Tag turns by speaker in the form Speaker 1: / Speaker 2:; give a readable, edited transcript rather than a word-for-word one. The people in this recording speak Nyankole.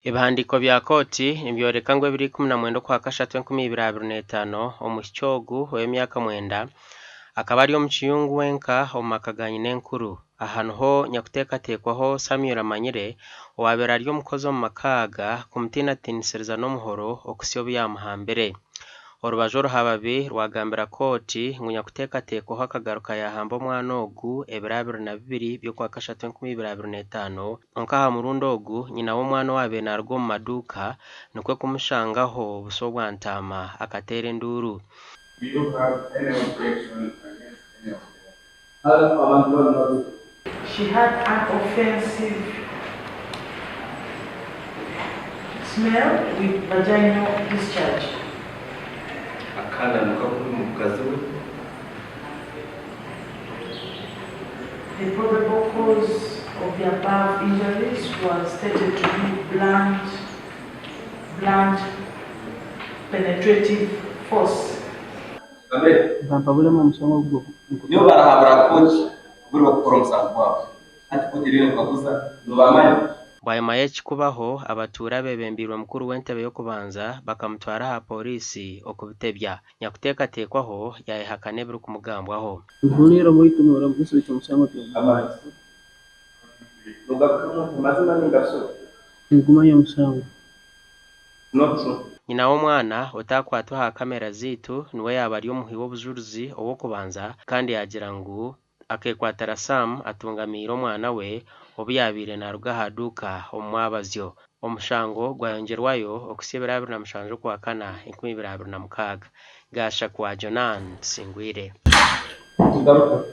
Speaker 1: Ebihandiiko bya kooti nibyoreka ngu ebiro 19 Okwakashatu 2025, omwishiki ogu ow'emyaka mwenda akaba ari omu kiyungu wenka omu maka ga nyinenkuru. Aha niho nyakuteekateekwaho Samuel Amanyire owaabaire ari omukozi omu maka aga kumutiinatiinisiriza n'omuhoro okuhitsya obu yaamuhambire. Orubaju oruhababi rwagambira kooti ngu nyakuteekateekwaho akagaruka yaahamba omwana ogu ebiro 22 by'Okwakashatu 2025 kwonka aha murundi ogu nyina w'omwana owaabaire naaruga omu maduuka nikwo kumushangaho buso bwa ntaama akateera enduuru.
Speaker 2: Do you have any objection against any of them?
Speaker 3: She had an offensive smell with vaginal discharge.
Speaker 4: Akananuka kubi omu mukazi we.
Speaker 3: The probable cause of the above injuries was stated to be blunt penetrative force.
Speaker 5: Bampabulemu omusango ogwo.
Speaker 6: Nibo barahabura kooti buri bakukora omusango gwabo. Hati kooti eriyo nekukaguza nibamanya.
Speaker 1: Bwanyima y'eki kubaho, abatuura abeebembeirwe mukuru w'entebe y'okubanza bakamutwara aha pooriisi okubitebya. Nyakuteekateekwaho yaayehakana ebirikumugambwaho.
Speaker 5: Nkuhurira baitu noramugusa omusango tigumanya.
Speaker 6: Nogarukamu amazima ninga so?
Speaker 5: Ntigumanya omusango.
Speaker 6: Not true.
Speaker 1: Nyina w'omwana otakwatwa aha kamera zaitu niwe yaaba ari omuhi w'obujurizi ow'okubanza kandi yaagira ngu akeekwatira Sam atungamiire omwana we obu yaabaire naaruga aha duuka omu mwabazyo. Omushango gwayongyerwayo okuhitsya ebiro 27 Okwakana 2026. Gashakwa Jonan Tusingwire.
Speaker 6: Tugaruka.